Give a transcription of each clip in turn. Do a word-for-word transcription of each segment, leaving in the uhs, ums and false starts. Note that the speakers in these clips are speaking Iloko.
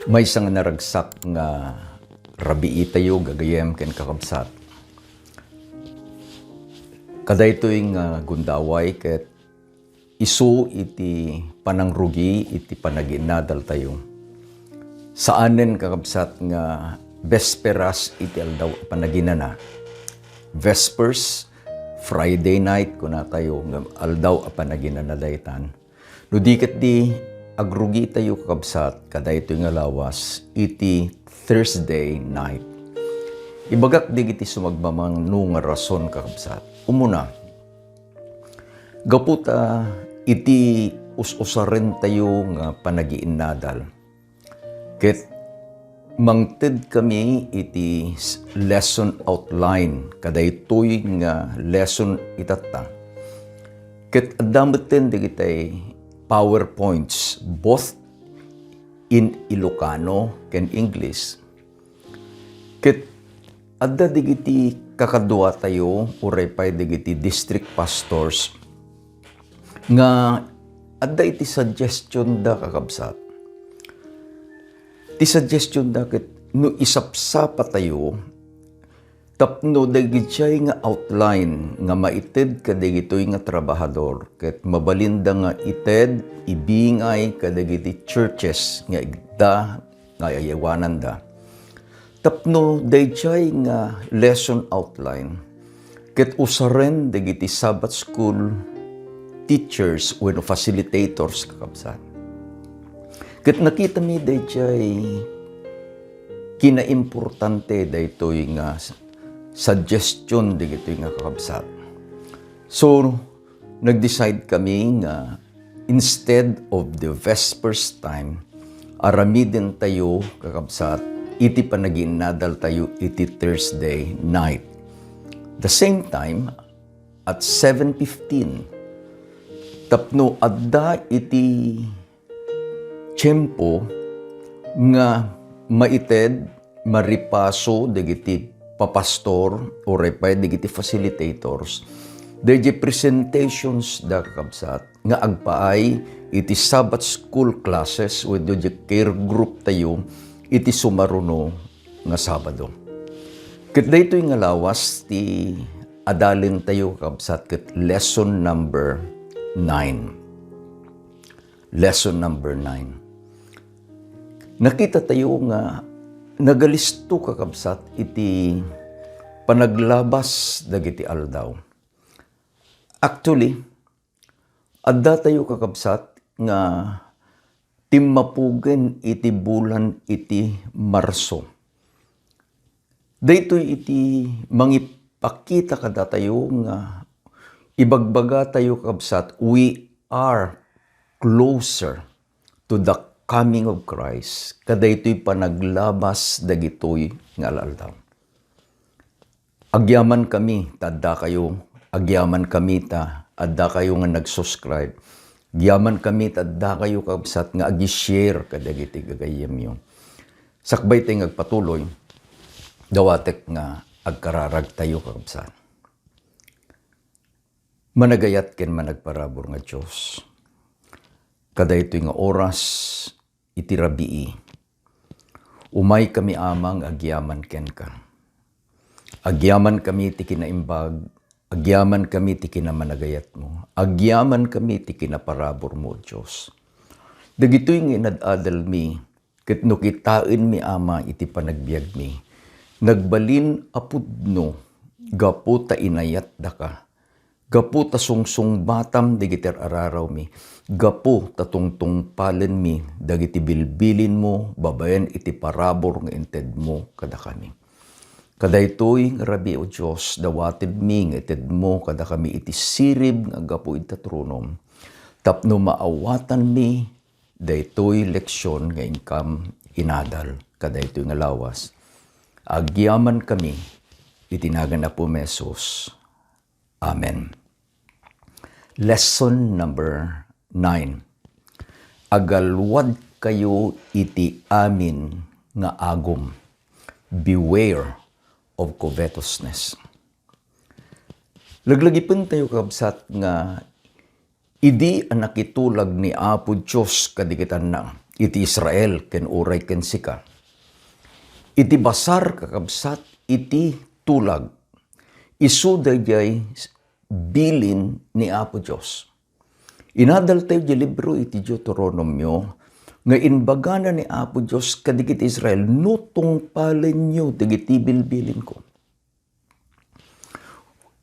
Maysa nga naragsak nga rabiitayo, gagayyem ken kakabsat. Kadaytoy nga gundaway ket isu iti panangrugi iti panagiinnadaltayo. Saanen, kakabsat, nga besperas iti aldaw a panaginana. Vespers, Friday night, kunatayo, nga aldaw a panaginana daytan. No di ketdi, agrugitayo, kakabsat, kadaytoy nga lawas iti Thursday night. Ibagak dagiti sumagmamano nga rason, kakabsat. Umuna, gapu ta iti us-usarentayo nga panagiinnadal, ket mangted kami iti s-, lesson outline, kadaytoy nga lesson itatta. Ket adda metten dagitay PowerPoints, both in Ilocano ken English. Ket adda dagiti kakaduatayo, uray pay dagiti district pastors, nga adda iti suggestion da, kakabsat. Ti suggestion da ket no isapsapatayo tapno dagijay nga outline nga maited kadagitoy nga trabahador ket mabalinda nga ited, ibingay kadagiti churches nga igda nga ay-ayawananda. Tapno dayjay nga lesson outline ket usaren dagiti Sabbath School teachers wenno facilitators, kakabsat. Ket nakitami dayjay kinaimportante daytoy nga s-, suggestion dagitoy nga kakabsat. So, nag-decide kami nga instead of the Vespers time, aramidentayo, kakabsat, iti panagiinnadaltayo iti Thursday night. The same time, at seven fifteen, tapno adda iti tiempo nga maited, maripaso dagiti papastor, uray pay dagiti facilitators, dayjay presentations da, kakabsat, nga agpaay iti Sabbath School classes wenno dayjay care group tayo iti sumaruno nga Sabado. Ket daytoy nga lawas ti adalentayo, kakabsat, ket lesson number nine. Lesson number nine. Nakitatayo nga nagalisto, kakabsat, iti panaglabas dagiti aldaw. Actually, addatayo, kakabsat, nga timmapugen iti bulan iti Marso. Daytoy iti mangipakita kadatayo nga ibagbagatayo, kakabsat, we are closer to the coming of Christ. Kadaytoy panaglabas dagitoy nga aldaw. Agyamankami ta addakayo, agyamankami ta addakayo nga nag-subscribe. Agyamankami ta addakayo, kabsat, nga agi-share kadagiti gagayyemyo. Sakbay tay nga agpatuloy, dawatek nga agkararagtayo, kabsat. Managayat ken managparabur nga Dios, kadaytoy nga oras iti rabii, umaykami, Ama, nga agyaman kenka. Agyamankami ti kinaimbag, agyamankami ti kinamanagayatmo, agyamankami ti kinaparaburmo, O Dios. Dagitoy nga inad-adalmi, ket no kitaenmi, Ama, iti panagbiagmi, nagbalin a pudno gapu ta inayatdaka, gapu ta sungsungbatam dagiti ar-ararawmi, gapu ta tungtungpalenmi dagiti bilbilinmo babaen iti parabur nga intedmo kadakami. Kadaytoy nga rabii, O Dios, dawatedmi nga itedmo kadakami iti sirib nga aggapu ita tronom, tapno maawatanmi daytoy leksion nga inkam inadal kadaytoy nga lawas. Agyamankami iti nagan Apo Jesus. Amen. Lesson number nine. Agalwadkayo iti amin nga agum. Beware of covetousness. Laglagipentayo, kabsat, nga Idi a nakitulag ni Apo Dios kadagitanna iti Israel ken uray ken sika. Iti basar, kakabsat, iti tulag, isu daydiay bilin ni Apo Dios. Inadaltayo di libro iti Deuteronomio nga imbagana ni Apo Dios kadagiti Israel, "No tungpalenyo dagiti bilbilinko."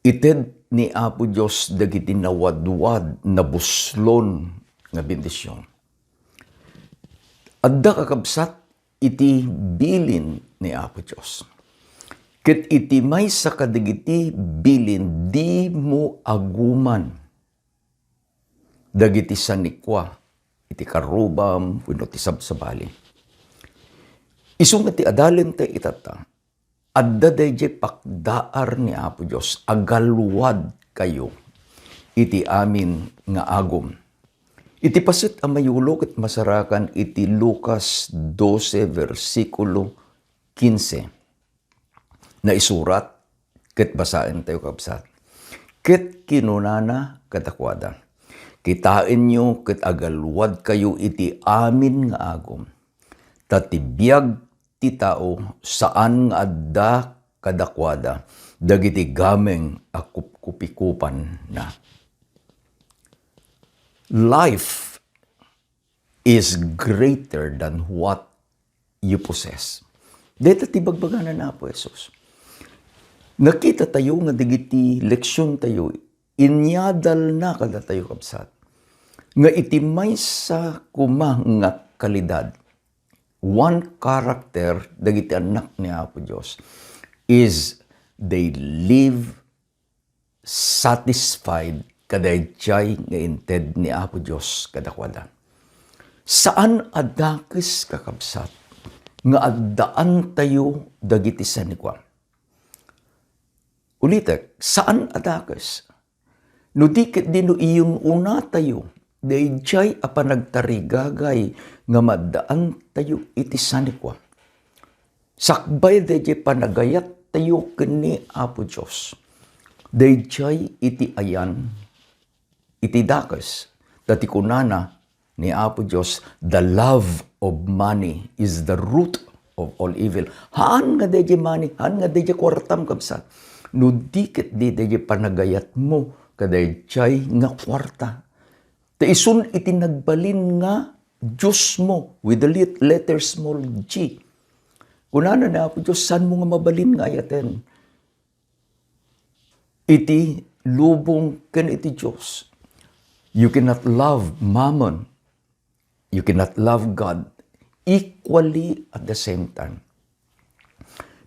Ited ni Apo Dios dagiti nawadwad, nabuslon nga bendision. Adda, kakabsat, iti bilin ni Apo Dios. Ket iti maysa kadagiti bilin, dimo aguman dagiti sanikua iti karrubam wenno ti sabsabali. Isu nga ti adalentayo itatta, adda daydiay pakdaar ni Apo Dios, "Agalwadkayo iti amin nga agum." Iti paset a mayulo ket masarakan iti Lucas doce, bersikulo quince. Naisurat, ket basaentayo, kabsat. Ket kinunana kadakuada, "Kitaenyo ket agalwadkayo iti amin nga agum, ta ti biag ti tao saan nga adda kadakuada dagiti gameng a kupkupikupanna." Life is greater than what you possess. Dayta ti bagbagana ni Apo Jesus. Nakita tayo nga dagiti leksion tayo, inyadalna kadatayo, kabsat, nga iti maysa koma nga kalidad, one character dagiti annak ni Apo Dios is they live satisfied kadaydiay nga inted ni Apo Dios kadakuada. Saan a dakes, kakabsat, nga addaan tayo dagiti sanikua. Ulitek, saan a dakes. No di ketdi no iyun-una tayo daydiay a panagtarigagay nga maddaan tayo iti sanikua. Sakbay daydiay panagayat tayo ken ni Apo Dios. Daydiay iti ayan iti dakes. Ta ti kunana ni Apo Dios, "The love of money is the root of all evil." Haan nga daydiay money, haan nga daydiay kuartam, kabsat. No di ketdi daydiay panagayatmo kadaydiay nga kuarta. Ta isun iti nagbalin nga diosmo with the lit-, letter small g. Kunana ni Apo Dios, "Saanmo nga mabalin nga ayaten iti lubong ken iti Dios." You cannot love mammon. You cannot love God equally at the same time.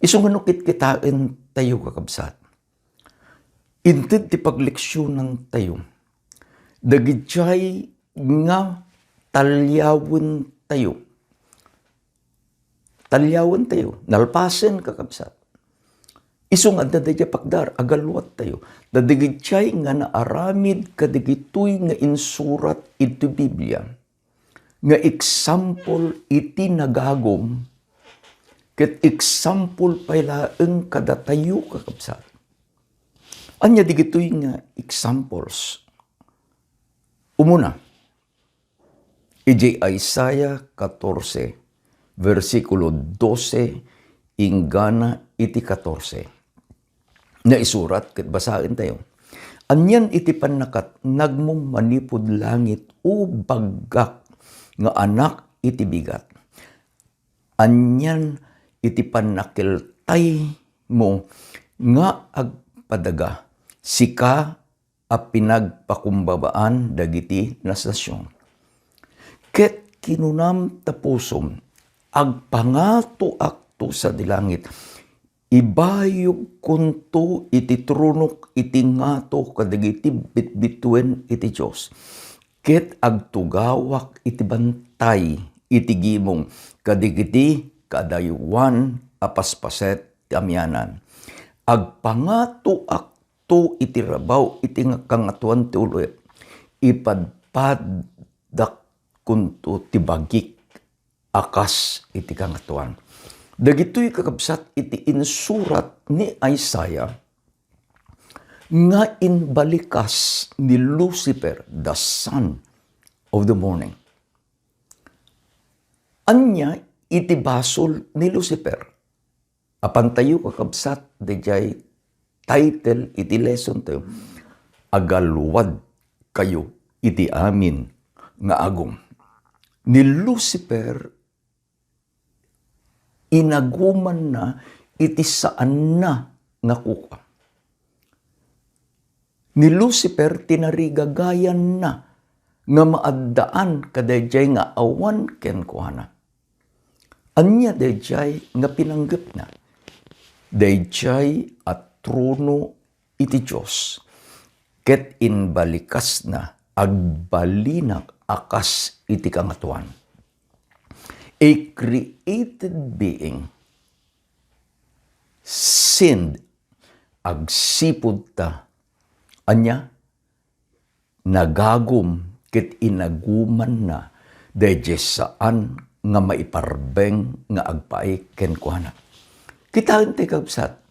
Isu nga no kitkitaen tayo, kakabsat, inted ti pagleksionan tayo, dagidiay nga taliawen tayo. Taliawen tayo, nalpasen, kakabsat. Isu nga adda daydiay pakdaar, agalwat tayo. Dagiti nga naaramid kadagitoy nga insurat iti Biblia, nga example iti nagagum, ket example pay laeng kadatayo, kakabsat. Ania dagitoy nga examples? Umuna, idiay Isaiah katorse, bersikulo dose inggana iti katorse. Naisurat ket basaentayo. Anian iti pannakatnagmo manipud langit, O baggak nga anak iti bigat? Anian iti pannakiltaymo nga agpadaga, sika a pinagpakumbabaan dagiti nasasion? Ket kinunam ta pusom, Agpangatoakto sadi langit, ibayogkonto iti tronok iti ngato kadagiti bitbituen iti Dios, ket agtugawak iti bantay iti gimong kadagiti kadayuan a paspaset ti amianan. Agpangatoak to iti rabaw iti nga-, kangatoan ti uloyo, ipadpadakkonto ti bagik a kas iti kangatoan. Dagitoy, kakabsat, iti insurat ni Isaiah nga imbalikas ni Lucifer, the son of the morning. Ania iti basol ni Lucifer? Apantayo, kakabsat, dayjay title iti lesson tayo, Agaluad kayo iti amin nga agum. Ni Lucifer, inagumanna iti saanna nga kukua. Ni Lucifer, tinarigagayanna nga maaddaan kadayjay nga awan kenkuana. Ania dayjay nga pinanggepna? Dayjay a trono iti Dios, ket imbalikasna, agbalinak a kas iti Kangatoan. A created being sinned, agsipud ta, ania? Nagagum ket inagumanna dayjay saan nga maiparbeng nga agpaay kenkuana. Kitaentayo, kabsat,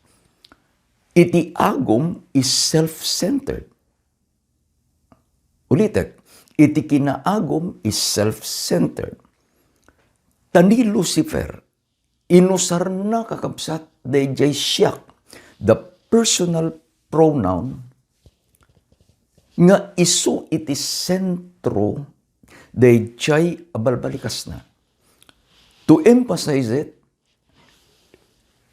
iti agum is self-centered. Ulitek, iti kinaagum is self-centered. Ta ni Lucifer, inusarna, kakabsat, dayjay siak, the personal pronoun, nga isu iti sentro dayjay a balbalikasna. To emphasize it,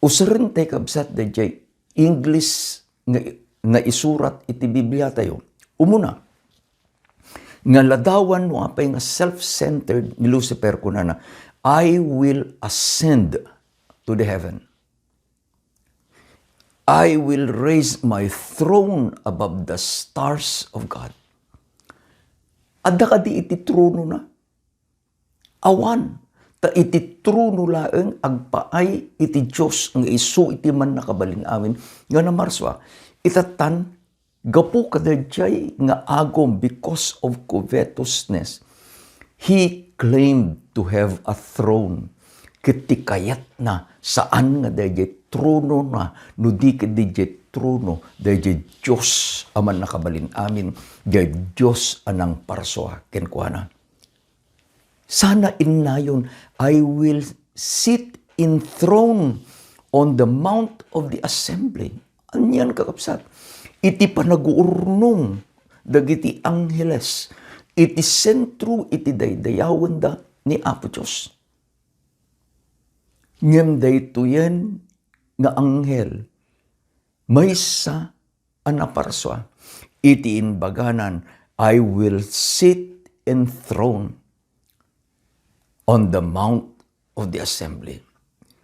usarentayo, kabsat, dayjay English nga, nga isurat iti Biblia tayo. Umuna, nga ladawan no apay nga self-centered ni Lucifer, kunana, "I will ascend to the heaven. I will raise my throne above the stars of God." Adda kadi iti trono na? Awan. Ta iti trono laeng agpaay iti Dios nga isu iti Mannakabalin-amin nga namarsua. Itatan, gapu kadayjay nga agum, because of covetousness, he claimed to have a throne. Ket ti kayatna, saan nga dayjay trono na, no di ket dayjay trono dayjay Dios a Mannakabalin-amin, dayjay Dios a nangparsua kenkuana. Sana innayon, "I will sit enthroned on the mount of the assembly." Anian, kakabsat? Iti panaguurnong dagiti angheles iti sentro iti daydayawenda ni Apo Dios. Ngem daytoyen nga anghel, maysa a naparsua iti imbaganan, "I will sit enthroned on the mount of the assembly."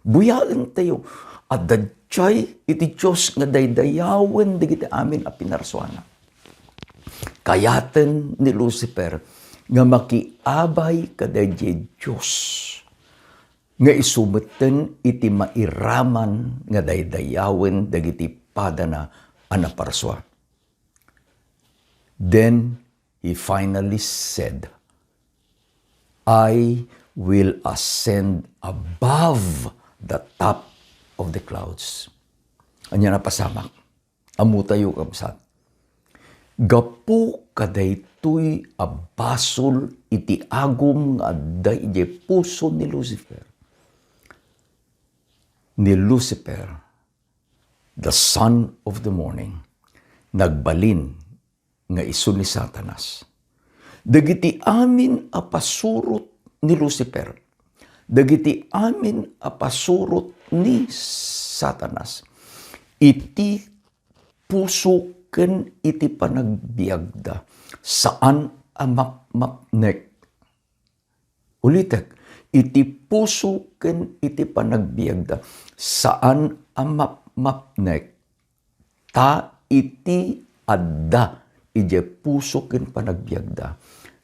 Buyaentayo, adda dayjay iti Dios nga daydayawen dagiti amin a pinarsuana. Kayaten ni Lucifer nga makiabay kadayjay Dios nga isu metten iti mairaman nga daydayawen dagiti padana a naparsua. Then he finally said, "I will ascend above the top of the clouds." Ania napasamak? Ammotayo, kabsat. Gapu kadaytoy a basol iti agum nga adda idiay puso ni Lucifer. Ni Lucifer, the son of the morning, nagbalin nga isu ni Satanas. Dagiti amin a pasurot ni Lucifer, dagiti amin a pasurot ni Satanas, iti puso ken iti panagbiagda, saan a mapmapnek. Ulitek, iti puso ken iti panagbiagda, saan a mapmapnek, ta iti adda idiay puso ken panagbiagda,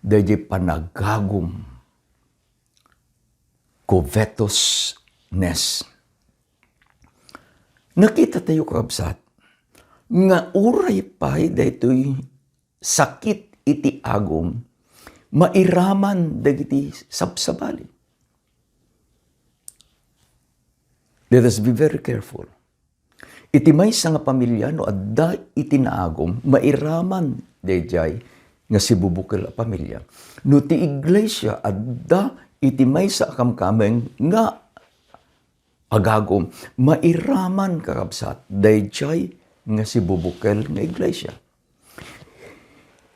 daydiay panagagum, covetousness. Nakitatayo, kakabsat, nga uray pay daytoy sakit iti agum, mairaman dagiti sabsabali. Let us be very careful. Iti maysa nga pamilia, no adda iti naagum, mairaman daydiay nga sibubukel a pamilia. No ti iglesia adda iti maysa a kamkameng nga agagum, mairaman, kakabsat, daydiay nga sibubukel nga iglesia.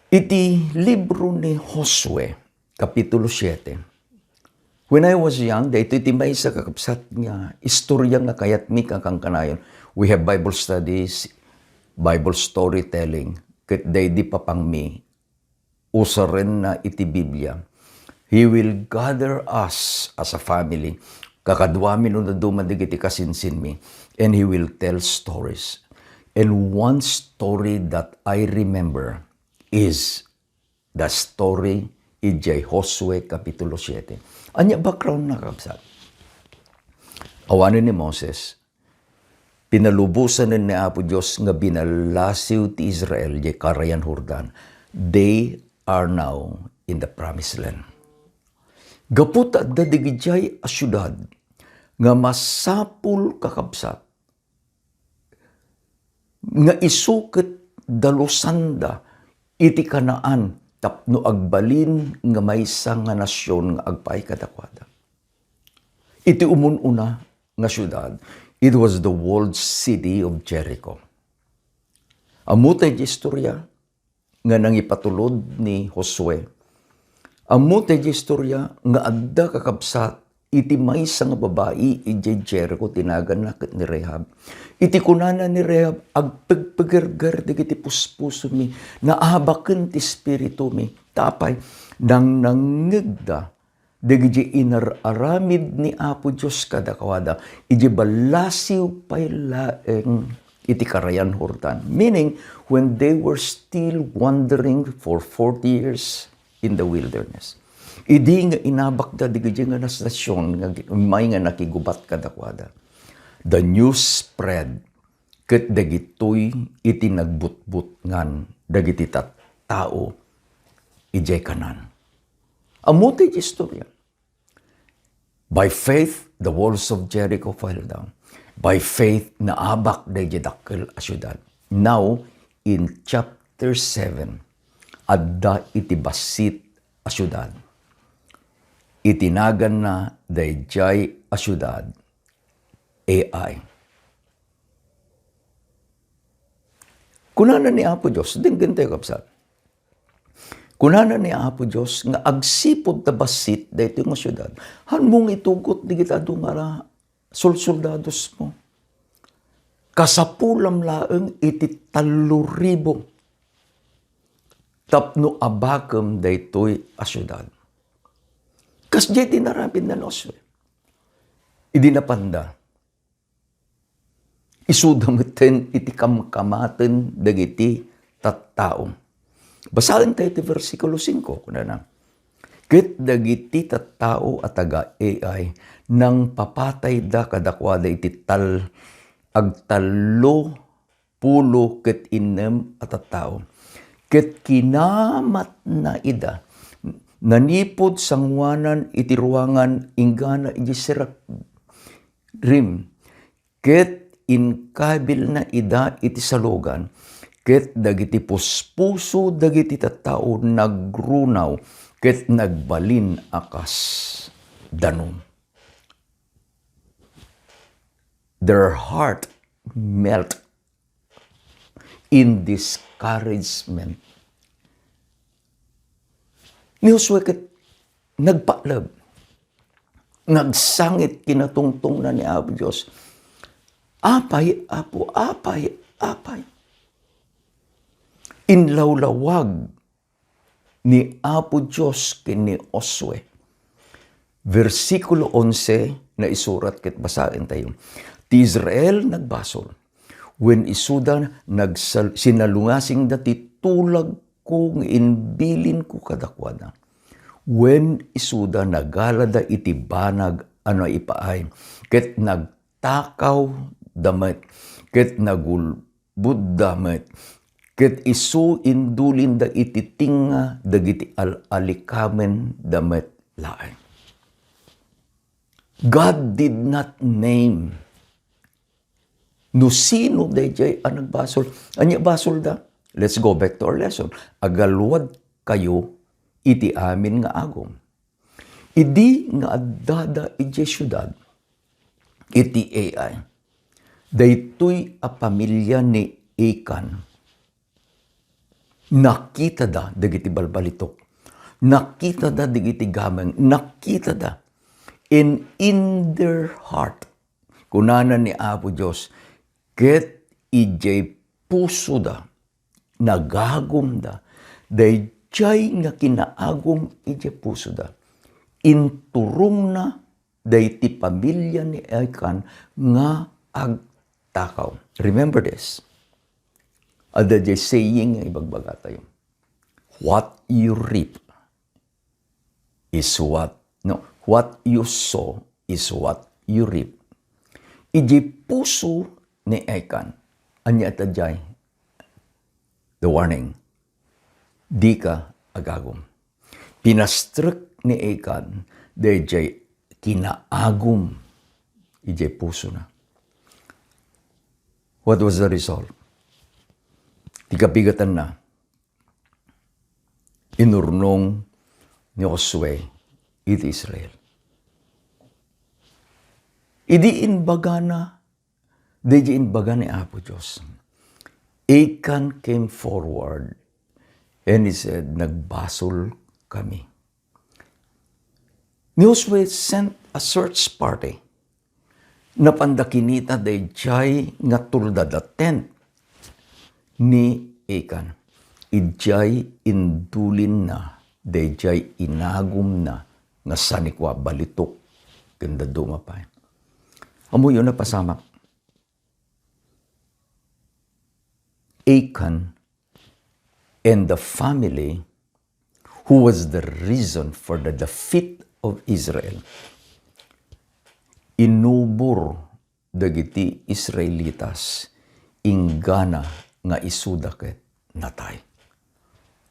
Iti libro ni Josue, Kapitulo siete. When I was young, daytoy ti maysa, kakabsat, nga istorya nga kayatmi nga kankanayon. We have Bible studies, Bible storytelling, ket daydi papangmi, usarenna iti Biblia. He will gather us as a family. Kakaduami no dadduma dagiti kasinsinmi, and he will tell stories. And one story that I remember is the story idiay Josue Kapitulo siete. Ania background na, kabsat? Awanen ni Moses, pinalubosanen ni Apo Dios nga binallasiw ti Israel idiay Karayan Jordan. They are now in the promised land. Gapu ta adda dagidiay a siudad nga masapul, kakabsat, nga isu ket dalusanda iti Canaan tapno agbalin nga maysa nga nasion nga agpaay kadakuada. Iti umun-una nga siudad, it was the walled city of Jericho. Ammo tay di istorya nga nangipatulod ni Josue. Ammo tay di istorya nga adda, kakabsat, iti maysa nga babai idiay Jericho, ti naganna ket ni Rahab. Iti kunana ni Rahab, "Agpegpegerger dagiti puspusomi, naabaken ti espiritumi." Ta apay? Nangnangngegda dagiti inar-aramid ni Apo Dios kadakuada, idiay ballasiw pay laeng iti Karayan Jordan. Meaning, when they were still wandering for forty years in the wilderness. Idi nga inabakda dagiti nga nas-, nasion nga gi-, may nga nakigubat kadakuada. The news spread, ket dagitoy iti nagbutbutngan dagiti tattao idiay Canaan. Ammo ti istorya. By faith, the walls of Jericho fell down. By faith, naabak daydiay dakkel a siudad. Now, in chapter seven, adda iti bassit a siudad. Iti naganna daydiay a siudad, Ai. Kunana ni Apo Dios, denggen tayo, kabsat. Kunana ni Apo Dios nga agsipud ta bassit daytoy nga siudad, hanmo nga itugot dagiti adu nga ra-, solsoldadosmo. Kasapulam laeng iti tallo ribu tapno abakem daytoy a siudad. Kasdiay ti inaramidna ni Josue. Idi napanda, isuda metten iti kamkamaten dagiti tattao. Basaen tayo ti bersikulo singko, kunana, "Ket dagiti tattao a taga-Ai, nangpapatayda kadakuada iti tal-, agtallo pulo ket innem a tattao. Ket kinamatna ida, nanipud sangoanan iti ruangan inggana iti Serafim, ket inkabilna ida iti salogan, ket dagiti puspuso dagiti tattao nagrunaw ket nagbalin a kas danum." Their heart melt in discouragement. Ni Josue ket nagpakleb, nagsangit kinatungtongna ni Apo Dios. "Apay, Apo, apay, apay?" Inlawlawag ni Apo Dios ken ni Josue. Bersikulo onse, naisurat ket basaentayo. Ti Israel nagbasol. Wen isuda nagsal-, sinalungasingda ti tulagko nga imbilinko kadakuada. Wen isuda nagalada iti banag a naipaay, ket nagtakawda met, ket nagul-, budda met, ket isu indulinda iti tengnga dagiti al-, alikamenda met laeng. God did not name No sino daydiay a nagbasol? Ania basolda? Let's go back to our lesson. Agaluadkayo iti amin nga agum. Idi nga addada idiay siudad, iti A I, daytoy a pamilia ni Achan, nakitada dagiti balbalitok. Nakitada dagiti gameng. Nakitada. And in their heart, kunana ni Apo Dios, ket idiay pusoda, nagagumda, daydiay nga kinaagum idiay pusoda, inturongna daydi pamilia ni Achan nga agtakaw. Remember this. Adda diay saying nga ibagbagatayo. What you reap is what, no, what you sow is what you reap. Idiay puso ni Achan, ania ta diay? The warning. Dika agagum. Pinastrek ni Achan daydiay kinaagum idiay pusona. What was the result? Ti kapigatanna, inurnong ni Josue iti Israel. Idi imbagana, daydi imbaga ni Apo Dios, Achan came forward and he said, "Nagbasol kami." Ni Josue sent a search party. Napanda kinita daydiay nga tuldad a tent ni Achan. Idiay indulinna daydiay inagumna nga sanikua, balitok ken dadduma pay. Ammoyo, napasamak. Achan and the family who was the reason for the defeat of Israel, inubor dagiti Israelitas inggana nga isuda ket natay.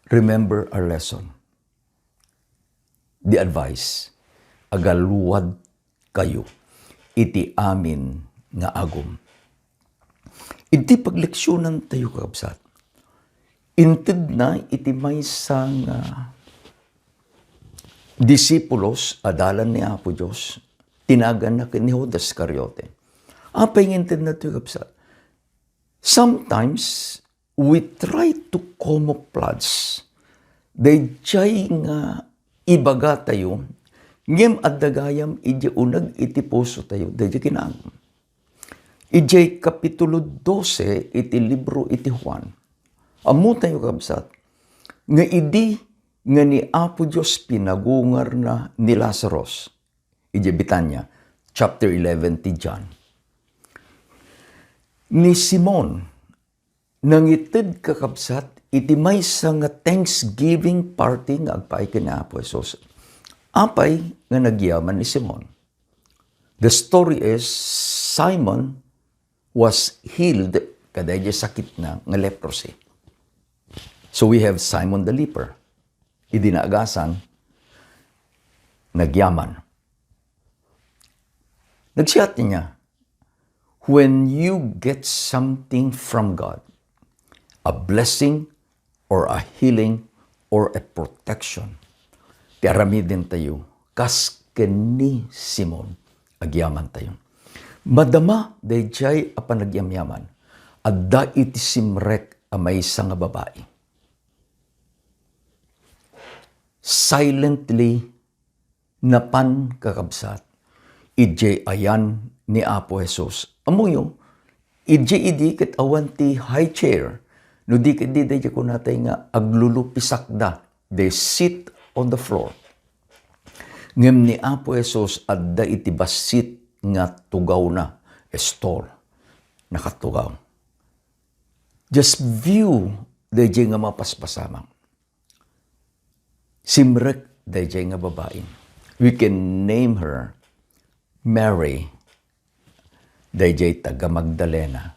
Remember our lesson. The advice, agaluad kayo iti amin nga agum. Iti pagleksionan tayo, kakabsat, intedna iti maysa nga disipulos a dalan ni Apo Dios, tinaganna ken ni Judas Iscariote. Apay nga intedna tayo, kakabsat? Sometimes, we try to camouflage daydiay nga ibagatayo, ngem adda gayam idiay uneg iti pusotayo, daydiay kinaagum. Idiay kapitulo dose iti libro iti Juan, ammotayo, kabsat, nga idi nga ni Apo Dios pinagungarna ni Lazarus idiay Betania, chapter eleven ti John. Ni Simon, nangited, kakabsat, iti maysa nga Thanksgiving party nga agpaay ken ni Apo Jesus. Apay nga nagyaman ni Simon? The story is, Simon was healed kadaydiay sakitna nga leprosy. So we have Simon the leper. Idi naagasan, nagyaman. Nagsiat niya, when you get something from God, a blessing or a healing or a protection, ti aramiden tayo, kas ken ni Simon, agyaman tayo. Madama daydiay a panagyamyaman, adda iti simrek a maysa nga babai. Silently napan, kakabsat, idiay ayan ni Apo Jesus. Ammoyo, idiay idi ket awan ti high chair, no di ket di daydiay kunatay nga aglulupisakda. They sit on the floor. Ngem ni Apo Jesus adda iti bassit nga tugawna, stall, nakatugaw. Just view daydiay nga mapaspasamak. Simrek daydiay nga babai. We can name her Mary, daydiay taga Magdalena.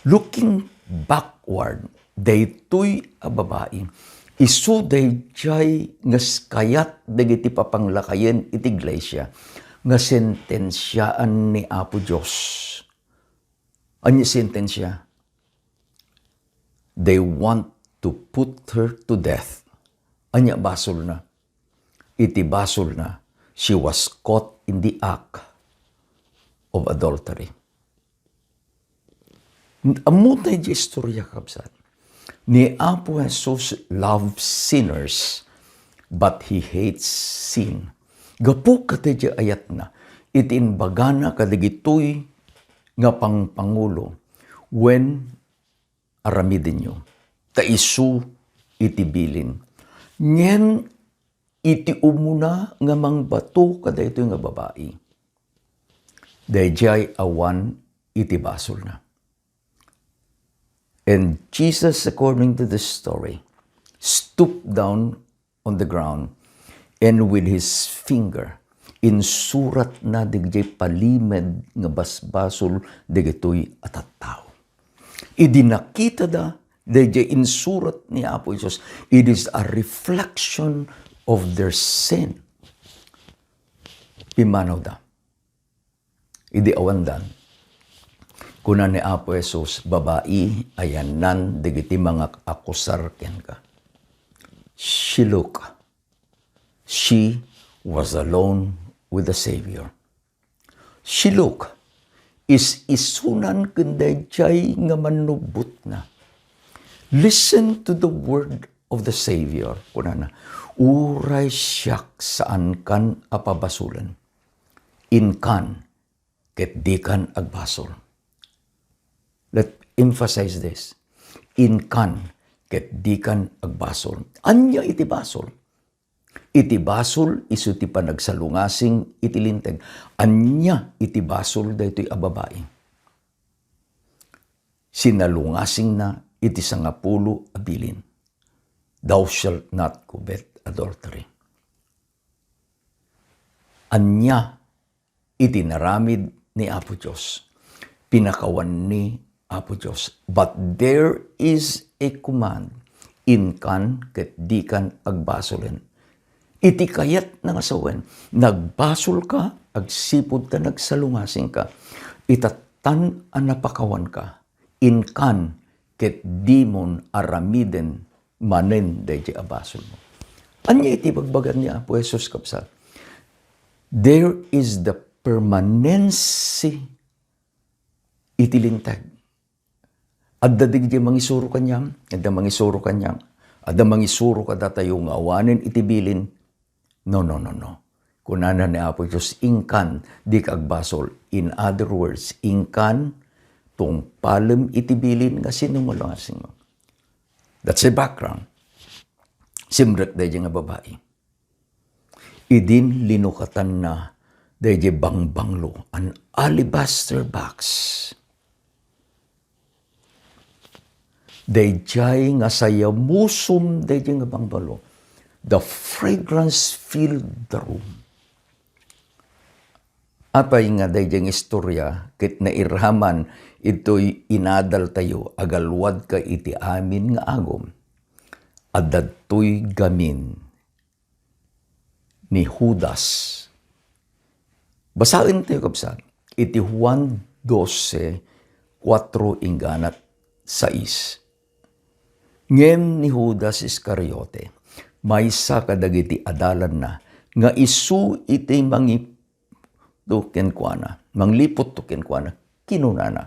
Looking backward, daytoy a babai, isu daydiay nga s-, kayat dagiti papanglakayen iti iglesia nga sentensiaan ni Apo Dios. Ania sentensia? They want to put her to death. Ania basolna? Iti basolna, she was caught in the act of adultery. Ammotay diay istorya, kabsat. Ni Apo Jesus loves sinners, but he hates sin. Gapu kadaydiay ayatna, iti imbagana kadagitoy nga pangpangulo, wen aramidenyo, ta isu iti bilin. Ngem iti umuna nga mangbato kadaytoy nga babai, daydiay awan iti basolna. And Jesus, according to the story, stooped down on the ground, and with his finger, insuratna dagiti palimed nga basbasol dagitoy a tattao. Idi nakitada daydiay insurat ni Apo Jesus, it is a reflection of their sin. Pimmanawda. Idi awandan, kuna ni Apo Jesus, "Babai, ayanna dagiti mangaakusar kenka." She look. She was alone with the Savior. She look. Is-isunan ken daydiay nga mannubbotna. Listen to the word of the Savior. Kunana, "Uray siak, saankan a pabasolen. Inkan, ket dikan agbasol." Let emphasize this. Inkan, ket dikan agbasol. Ania iti basol? Iti basol, isu ti panagsalungasing iti Linteg. Ania iti basol daytoy a babai? Sinalungasingna iti sangapulo a bilin. "Thou shalt not commit adultery." Ania iti naramid ni Apo Dios? Pinakawan ni Apo Dios. But there is a command, "Inkan ket dikan agbasolen." Iti kayatna nga sawen, nagbasolka agsipud ta nagsalungasingka. Itattan a napakawanka, inkan ket dimon aramiden manen daydiay a basolmo. Ania iti ibagbaga ni Apo Jesus, kabsat? There is the permanency iti Linteg. Adda dagiti mangisuro kaniam, adda mangisuro kaniam, adda mangisuro kadatayo nga awanen iti bilin. No, no, no, no. Kunana ni Apo Dios, "Inkan, dika agbasol." In other words, inkan, tungpalem iti bilin nga sinumulungasingmo. That's the background. Simrek daydiay nga babai. Idin linukatanna daydiay bangbanglo, an alabaster box. Daydiay nga sayamusom daydiay nga bangbanglo. The fragrance filled the room. Apay nga daydiay nga istorya ket nairaman itoy inadaltayo, agaluadka iti amin nga agum. Adda daytoy gamin ni Judas. Basaentayo, kabsat, iti Juan doce, kuatro inggana sais. Ngem ni Judas Iscariote, maysa kadagiti adalanna, nga isu iti mangiputto kenkuana, mangliputto kenkuana, kinunana,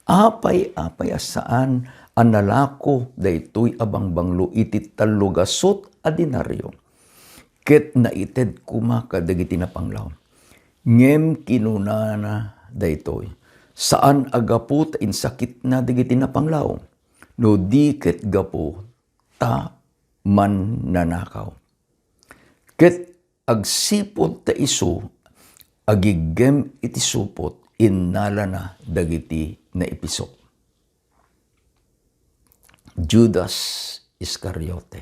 "Apay, apay a saan a nalako daytoy a bangbanglo iti tallo gasut a denario, ket naited koma kadagiti napanglaw?" Ngem kinunana daytoy, saan a gapu ta insakitna dagiti napanglaw, no di ket gapu ta mannanakaw. Ket agsipud ta isu agiggem iti supot, innalana dagiti naipisok. Judas Iscariote.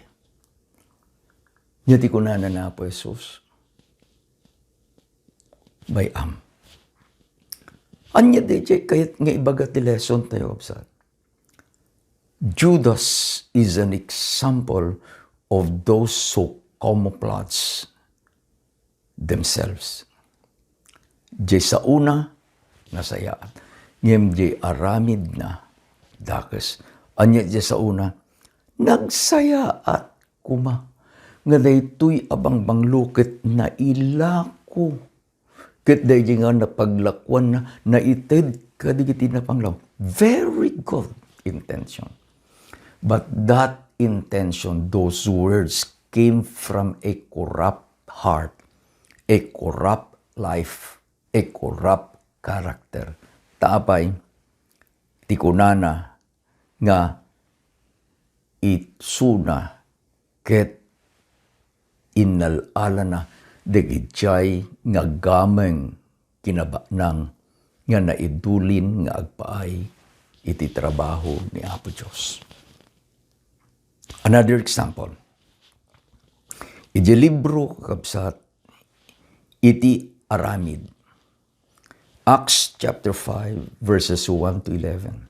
Ania ti kunana ni Apo Jesus? Bay-am. Ania daydiay kayat nga ibaga ti lesson tayo, kabsat? Judas is an example of those who camouflage themselves. Diay saona, nasayaat. Ngem diay aramidna, dakes. Ania diay saona? Nagsayaat koma nga daytoy a bangbanglo ket nailako. Ket daydiay nga napaglakuanna, naited kadagiti napanglaw. Very good intention. But that intention, those words came from a corrupt heart, a corrupt life, a corrupt character. Ta apay, ti kunana nga isuna ket innal-alana dagidiay nga gameng kinabaknang nga naidulin nga agpaay iti trabaho ni Apo Dios. Another example, iti libro, kakabsat, iti aramid. Acts chapter five, verses one to eleven.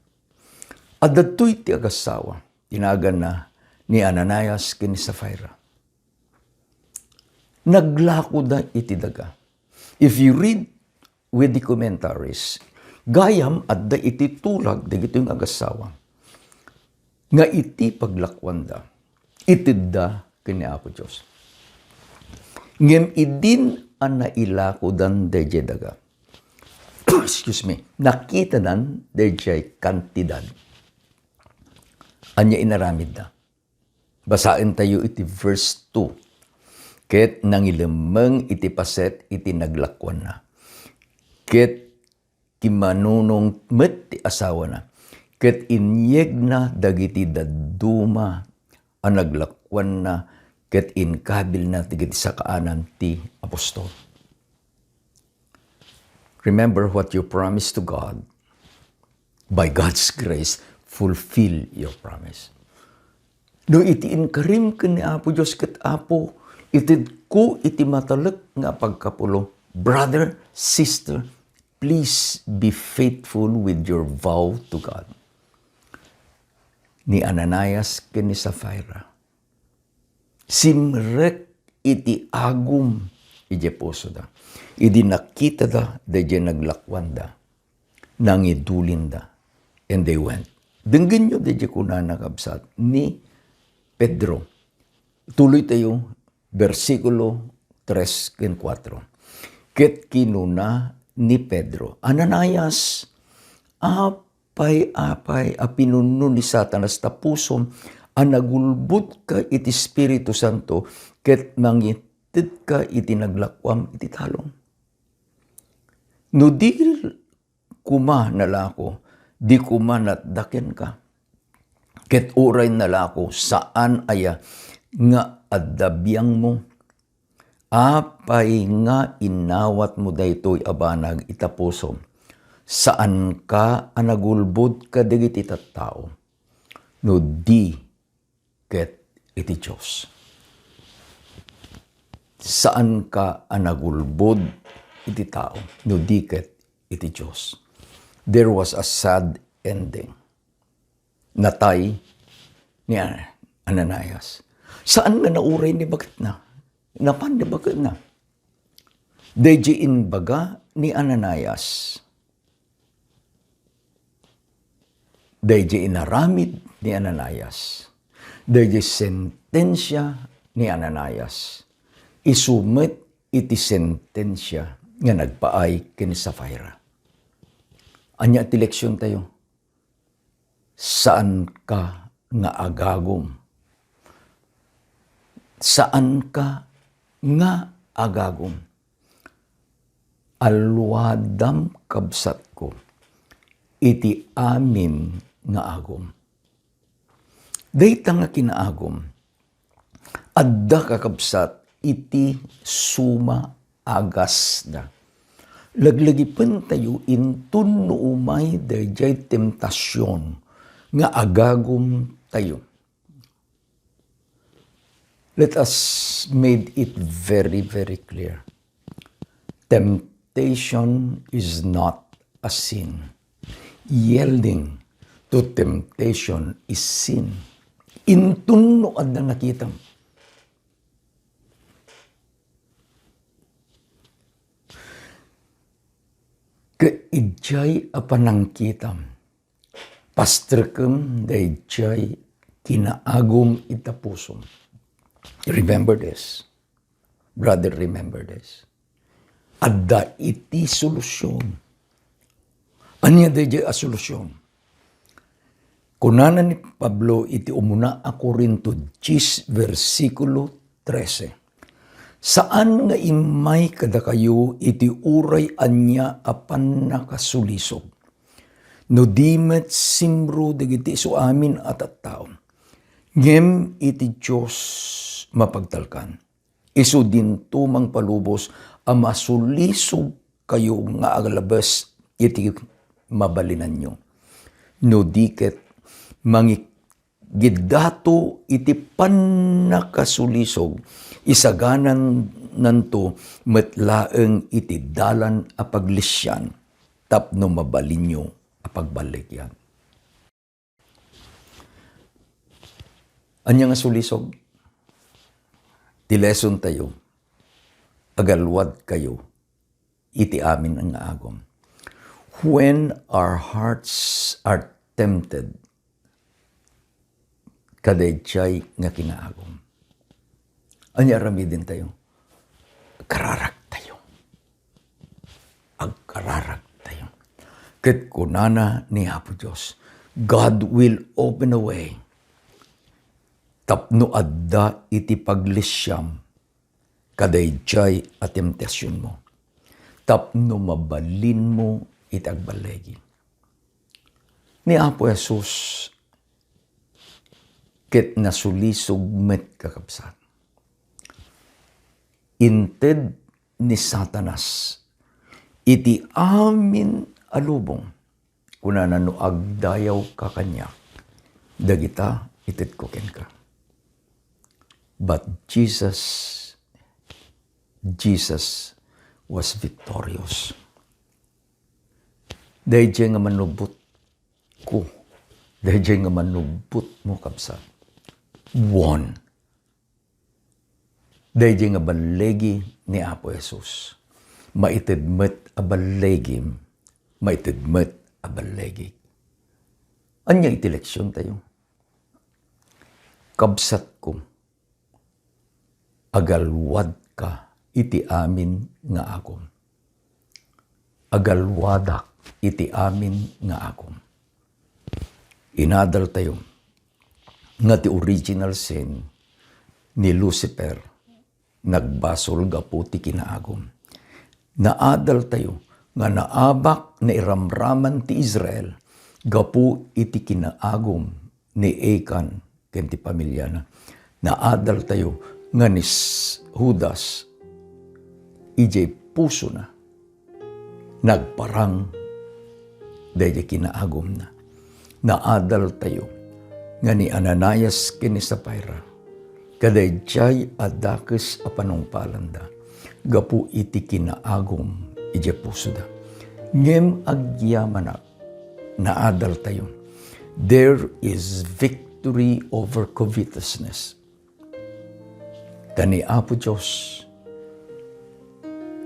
Adda daytoy ti agassawa, ti naganna ni Ananias ken ni Safira. Naglakoda iti daga. If you read with the commentaries, gayam adda iti tulag dagitoy nga agassawa nga iti paglakuanda, itedda ken ni Apo Dios. Ngem idin a nailakodan daydiay daga, excuse me, nakitadan daydiay kantidad. Ania inaramidda? Basaentayo iti verse two. Ket nangilemmeng iti paset iti naglakuanna. Ket kimmanunong met ti asawana. Ket inyegna dagiti dadduma a naglakuanna ket inkabilna dagiti sakaanan ti apostol. Remember what you promised to God. By God's grace, fulfill your promise. No iti inkarim ken ni Apo Dios ket, "Apo, itedko iti matalek nga pagkapulo." Brother, sister, please be faithful with your vow to God. Ni Ananias ken ni Safira, simrek iti agum idiay pusoda. Idi nakitada daydiay naglakuanda, nangidulinda, and they went. Denggenyo daydiay kunana, kabsat, ni Pedro. Tuloytayo, bersikulo tres ken kuatro. Ket kinuna ni Pedro, "Ananias, apay, apay a pinunno ni Satanas ta pusom a nagulbodka iti Espiritu Santo ket mangitedka iti naglakuam iti talong? No di koma nalako, di koma natda kenka. Ket uray nalako, saan aya nga adda biangmo? Apay nga inawatmo daytoy a banag ita pusom? Saanka a nagulbod kadagiti tattao, no di ket iti Dios." Saanka a nagulbod iti tao, no di ket iti Dios. There was a sad ending. Natay ni Ananias. Saan nga nauray ni baketna. Napan ni baketna. Daydiay imbaga ni Ananias. Daydiay inaramid ni Ananias. Daydiay sentensia ni Ananias. Isu met iti sentensia nga nagpaay ken ni Safira. Ania ti leksiontayo? Saanka nga agagum. Saanka nga agagum. Alluadam, kabsatko, iti amin nga agum. Dayta nga kinaagum, adda, kakabsat, iti sumaagasda. Laglagipentayo inton no umay daydiay temptasion nga agagumtayo. Let us made it very, very clear. Temptation is not a sin. Yielding to temptation is sin. Inton no adda nakitam. Idiay a panangkitam, pasterkem daydiay kinaagum ita pusom. Remember this. Brother, remember this. Adda iti solusyon. Ania daydiay a solusyon? Kunana ni Pablo iti umuna a Corinto diyes, bersikulo trese, "Saan nga immay kadakayo iti uray ania a pannakasulisog, no di met simro dagiti isu amin a tattao, ngem iti Dios mapagtalkan." Isu dinto mangpalubos a masulisogkayo nga aglabes iti mabalinanyo. No di ket, mangigiddato iti pannakasulisog, isaganananto met laeng iti dalan a paglisian tapno mabalinyo a pagballigian. Ania nga sulisog? Ti lesson tayo, agalwadkayo iti amin nga agum. When our hearts are tempted, kadaydiay nga kinaagum. Ania aramiden tayo? Kararag tayo. Agkararag tayo. Ket kunana ni Apo Dios, God will open a way tapno adda iti paglisiam kadaydiay a temptasionmo, tapno mabalinmo iti agballigi. Ni Apo Jesus ket nasulisog met, kakabsat. Inted ni Satanas iti amin a lubong. Kunana, "No agdayawka kaniak, dagita itedko kenka." But Jesus, Jesus was victorious. Daydiay nga manubot ko, daydiay nga manubot mo, kabsat, won. Daydiay nga balligi ni Apo Jesus, maited met a balligim, maited met a balligik. Ania iti leksion tayo? Kabsatko, agalwadka iti amin nga agum. Agalwadak iti amin nga agum. Inadaltayo nga ti original sin ni Lucifer nagbasol gapu ti kinaagum. Naadaltayo nga naabak nairamraman ti Israel gapu iti kinaagum ni Achan ken ti pamiliana. Naadaltayo nga ni S-, Judas, idiay pusona, nagparang daydiay kinaagumna. Naadaltayo nga ni Ananias ken ni Safira, kadaydiay a dakes a panungpalanda gapu iti kinaagum idiay pusoda. Ngem agyamanak, naadaltayo, there is victory over covetousness. Ta ni Apo Dios,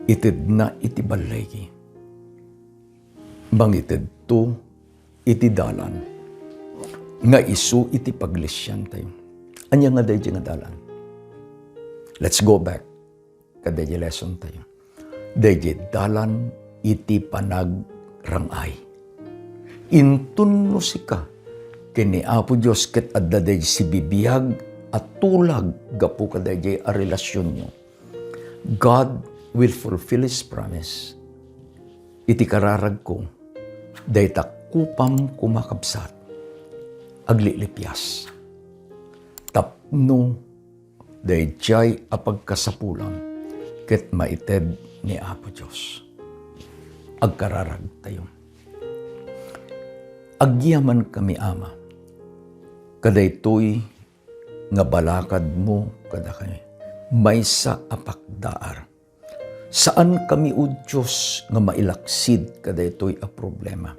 itedna iti balligi. Mangitedto iti dalan nga isu iti paglisiantayo. Ania nga daydiay nga dalan? Let's go back kadaydiay lesson tayo. Daydiay dalan iti panagrang-ay. Inton no sika ken ni Apo Dios ket adda daydiay sibibiag a tulag gapu kadaydiay a relasionyo, God will fulfill His promise. Iti kararagko, dayta kupam koma, kabsat, aglilipias. Tapno daydiay a pagkasapulam ket maited ni Apo Dios. Agkararagtayo. Agyamankami, Ama, kadaytoy nga balakadmo kadakami, maysa a pakdaar. Saankami, O Dios, nga mailaksid kadaytoy a problema.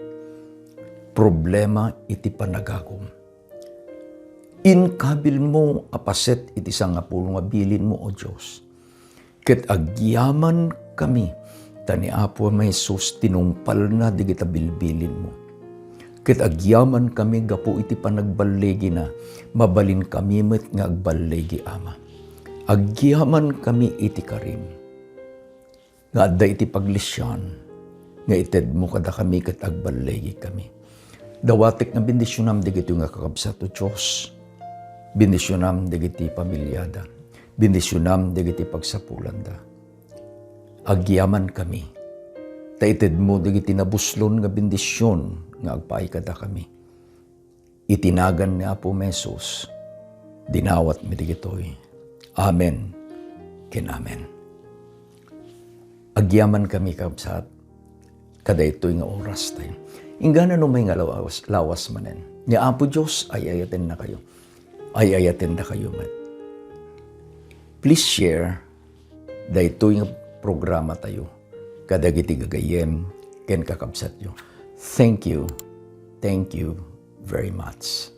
Problema iti panagagum. Inkabilmo a paset iti sangapulo nga bilinmo, O Dios. Ket agyamankami Ta ni Apo a Jesus tinungpalna dagita bilbilinmo. Ket agyamankami gapu iti panagballigina, mabalinkami met nga agballigi, Ama. Agyamankami iti karim nga adda iti paglisian nga itedmo kadakami ket agballigikami. Dawatek nga bendisionam dagitoy nga kakabsat, O Dios. Bendisionam dagiti pamiliada. Bendisionam dagiti pagsapulanda. Agyamankami, ta itedmo dagiti nabuslon nga bendision nga agpaay kadakami. Iti nagan ni Apo Jesus, dinawatmi dagitoy. Amen ken amen. Agyamankami, kabsat, kadaytoy nga oras tayo. Inggana no may nga lawas, lawas manen. Ni Apo Dios, ay-ayatennakayo. Ay-ayatennakayo met. Please share daytoy nga programa tayo kadagiti gagayyem ken kakabsatyo. Thank you. Thank you very much.